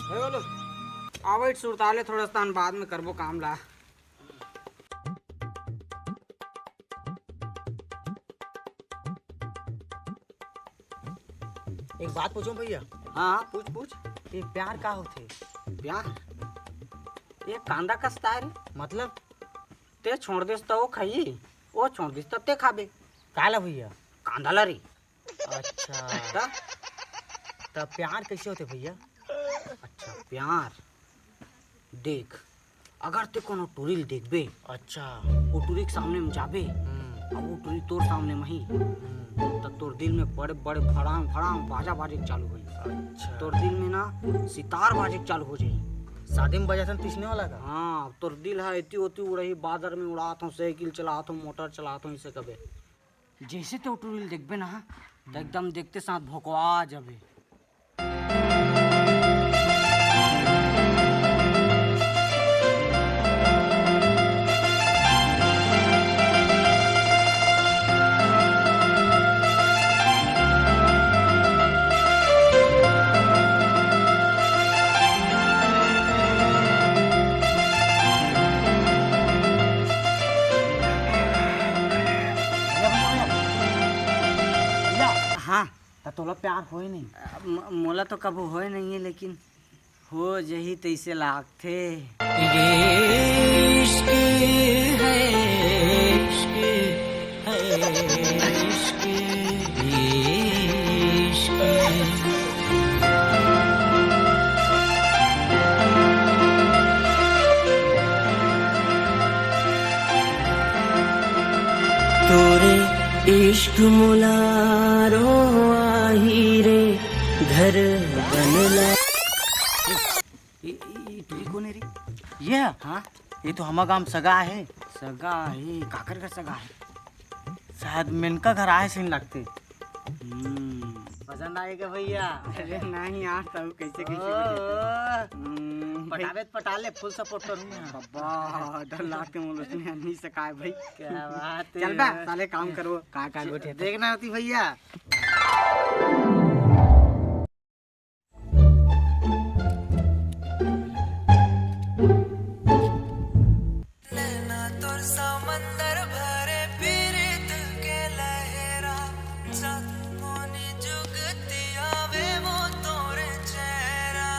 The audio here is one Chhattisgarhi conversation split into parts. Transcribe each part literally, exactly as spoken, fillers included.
हे बोलो, आवइट सुरताले, थोड़ा स्थान बाद में करबो काम ला। एक बात पूछूं भैया? हाँ, हाँ, पूछ, पूछ। ये प्यार का होथे? प्यार? ये कांदा कस ताय रे। मतलब? ते छोड़ देस त वो खाई, वो छोड़ देस त ते खाबे। काला भैया? कांदा ला रे। अच्छा। त? त प्यार कैसे होथे भैया? अच्छा, प्यार। देख, अगर ते कोनो टुरी ल देखबे, अच्छा। वो टुरी के सामने में जाबे, हम्म। अब वो टुरी तोर सामने में ही, हम्म। त तोर दिल में बड़े बड़े फड़ांग फड़ांग बाजा बाजे के चालू होई। अच्छा। तोर दिल में ना सितार बाजे के चालू हो जाई। शादी में बजाथन तिसने वाला का? हाँ, तोर दिल ह एती ओती उड़ही, बादर में उड़ात हो, साइकिल चलात हो, मोटर चलात हो, इसे कबे। जैसे तो टुरी ल देखबे ना, त एकदम देखते साथ भोकवा जाबे। हाँ। त तोला प्यार होय नहीं? म-, मोला तो कभू होय नहीं है, लेकिन हो जही तैसे लागथे। ये इश्क है, इश्क है, इश्क, ये इश्क है। तोरे इश्क मोला रोवाही रे, घर बनला। ये, ये, ये टुरी कोन है रे? ये? हाँ। ये तो हमा गांव सगा है। सगा है? काकर घर सगा है? शायद मेनका घर आए सीन लगते। हम्म। पसंद आएगा भैया? अरे नहीं यार, तब कैसे, कैसे, ओ। हम्म, पटावे त पटा ले, full support करूँ मैं। बाबा, डर लागते मोला उसने नहीं सकाए भाई। क्या बात है। चल बे, साले काम करो, का, का च-, गोठे देखना होती भैया। नैना तोर समंदर भरे पीरित के लहरा, जादू मोनी जुगती आवे वो तोरे चेहरा।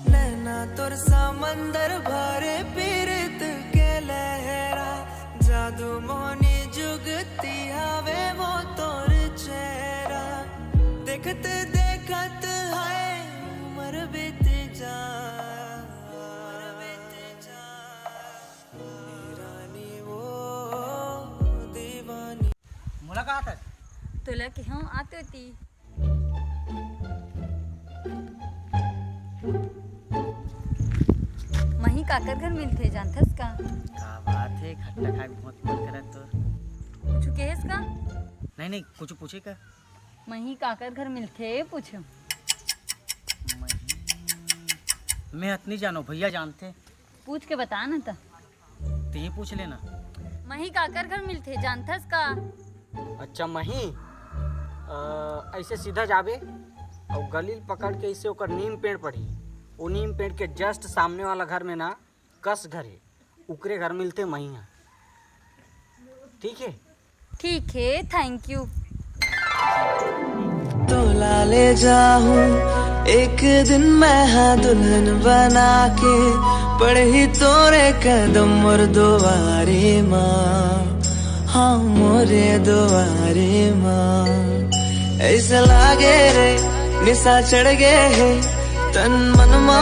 नैना तोर समंदर भरे पीरित के लहरा, जादू मोनी जुगती आवे वो तोर चेहरा। देखत देखत है उम्र बीत जा, उम्र बीत जा, रानी वो दीवानी। मुलाकात है। तोला के हम आते होती। मही काकर घर मिलथे, जानथस का? का बात है, खट्टा खाए के बहुत मन करत तोर। कुछ कहेस का? नहीं, नहीं, कुछ पूछे का? मही काकर घर मिलथे, पूछो। मही, मैं अतनी जानो, भैया जानथे। पूछ के बता ना त। तेही पूछ लेना। मही काकर घर मिलथे, जानथस का? अच्छा, मही, अ, ऐसे सीधा जाबे अउ गली ल पकड़ के ऐसे ओकर नीम पेड़ पड़ही। वो नीम पेड़ के just सामने वाला घर में ना कस घर हे, उकरे घर मिलथे मही ह। ठीक हे? ठीक हे, thank you। तोला ले जाहूं एक दिन मैं, हाँ, दुल्हन बना के, पड़ही तोरे कदम मोर दुवारे मा, हाँ, मोरे दुवारे मा। ऐसा लागे रे, निसा चढ़ गे हे, तन मन मा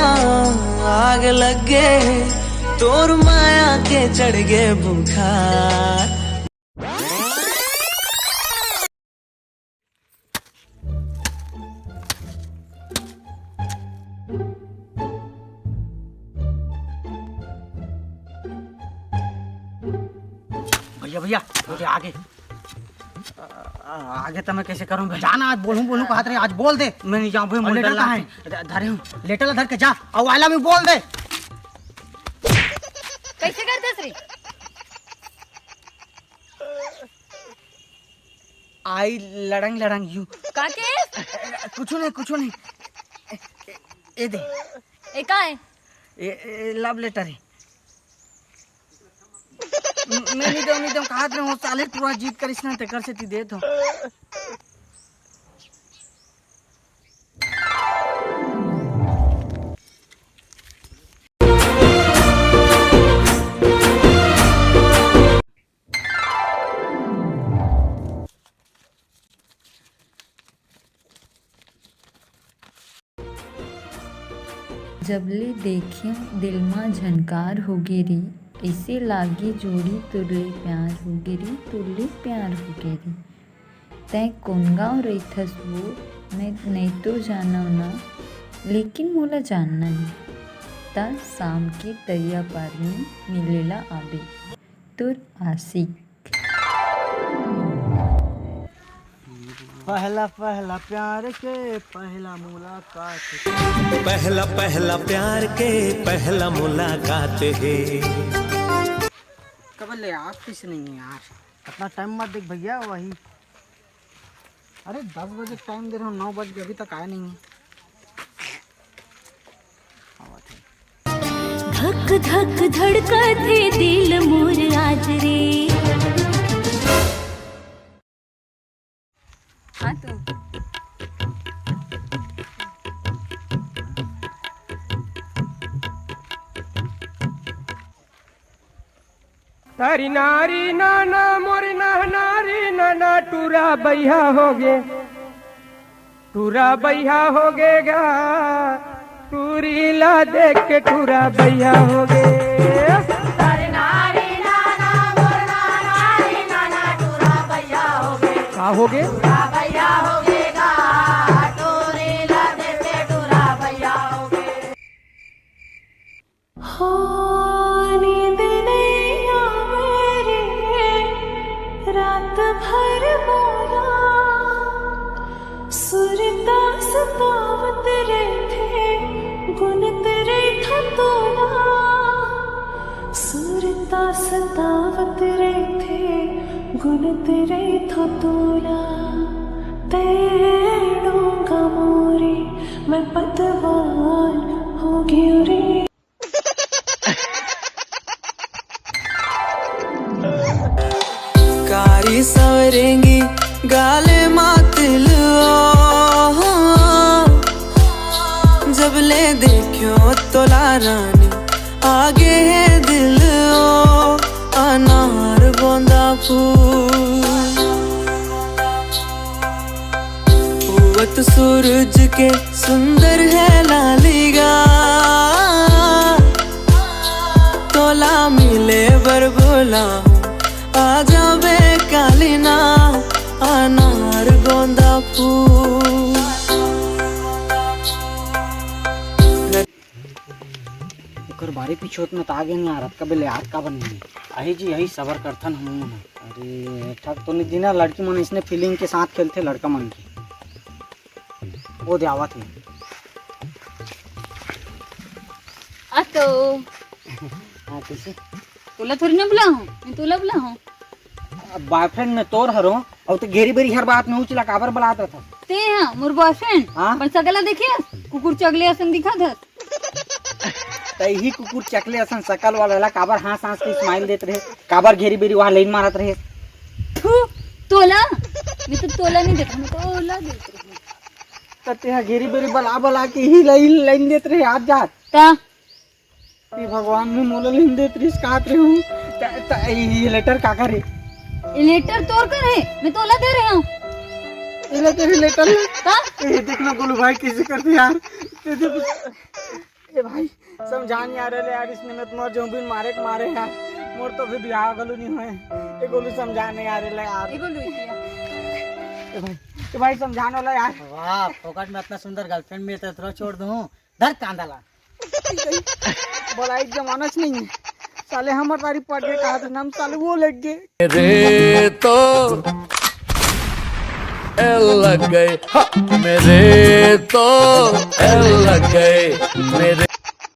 आग लग गे हे, तोर माया के चढ़ गे बुखार। भैया, भैया, वो दे आगे। आ, आगे तो मैं कैसे करूं बे? जाना, आज बोलूं, बोलूं, कहा तेरे, आज बोल दे। मैं नहीं जाऊं भाई, और मुंडा लेटर कहाँ लाके। है? ध-, धरे हूँ। लेटर ला धर के जा, और I love you बोल दे। कैसे करते श्री? आई लड़ंग लड़ंग यू। का के? कुछ नहीं, कुछ नहीं। ए, ए, ए दे। ए का है? ए, ए, लव लेटर है। म-, मैं नहीं दूं, नहीं दूं, कहा रहे हूँ, साले पूरा जिद करिस ना, तेकर से ती देत हो। जब ले देखेंव दिल मा झनकार होगे रे, अइसे लागे जोड़ी तोर ले प्यार होगे रे, तोर ले प्यार होगे रे। तैं कोन गाँव रहिथस वो, मैं नइ तो जानव ना, लेकिन मोला जानना हे। त शाम के तरिया पार में मिले ला आबे, तोर आशिक। पहला पहला प्यार के पहला मुलाकात। पहला पहला प्यार के पहला मुलाकात है। कब ले आप किस नहीं है यार? अपना टाइम मत देख भैया, वही। अरे दस बजे टाइम दे रहा हूँ, नौ बज के अभी तक आया नहीं है। धक धक धड़कत हे दिल मोर आज रे। हाँ तो। तारी नारी नाना मोर नहनारी नाना टूरा बैहा होगे। टूरा बैहा होगे गा, टूरी ला देख के टूरा बैहा होगे। का होगे? हो नींद नइ आवे रे रात भर मोला, सुरता सतावत रहिथे, गुनत रहिथों तोला। सुरता सतावत रहिथे, गुनत रहिथों तोला। तैं डोंगा मोरे, मैं पतवार हो गेंव रे। कारी सवरेंगी गाले मा तिल ओ, जब ले देखेंव तोला रानी आगे हे दिल ओ, अनार गोंदा फूल। उगत सूरज के सुंदर हे लाली गा, तोला मिले बर बोलाहूँ, आ जाबे काली ना, अनार गोंदा फूल। ओकर बारे पीछे होत न त आगे नहीं आ रहा, कबे ले यार का बन नहीं। अही जी, यही सबर करथन हम। अरे, ठग तो नहीं दीना, लड़की मन इसने फीलिंग के साथ खेलथे लड़का मन के। वो दे आवत हे। आ तो। हाँ, कैसे? तोला थोड़ी ना बुलाहूँ, मैं तोला बुलाहूँ। अब बॉयफ्रेंड में तोर हरो, अउ ते घेरी बेरी हर बात में उचला काबर बलात रहता? ते हाँ, मोर बॉयफ्रेंड। हाँ? पर सकला देखिए, कुकुर चगले असन दिखा था। त इही कुकुर चकले असन सकल वाला ला काबर हाँस हाँस के स्माइल देत रहे, काबर घेरी बेरी वहाँ लाइन मारत रहे? थू, तोला, मैं तो तोला नहीं देता, मैं तो ओला देत रहे। त तेहा घेरी बेरी बला बला के ही लाइन, लाइन देत रहे, आज जात। ता? ए भगवान, मैं मोला लाइन देत रहिस, काहत रहे हूँ। त, त, ये लेटर का करे? ये लेटर तोर कर है, मैं तोला दे रहे हूँ। ये ले तेरे लेटर ले। का? ये देख ना गोलू भाई कैसे करते यार। ते देख। ए भाई, समझा नहीं आ रहे यार, इसने मैं तुम्हारा जो भी मारे के मारे यार, मोर तो भी ब्याह गलू नहीं हुए। ए गोलू समझा नहीं आ रहे यार। ए गोलू इतिया। ए भाई, ए भाई समझाने वाला यार। वाह, फोकट में इतना सुंदर गर्लफ्रेंड मिलते तो छोड़ दूं। धर कांदा ला। बोला एक जमाना च नहीं है। साले हमर तारीफ पढ़ के कहा था नाम साले वो लग गए। मेरे तो एल लग गए, हाँ, मेरे तो एल लग गए, मेरे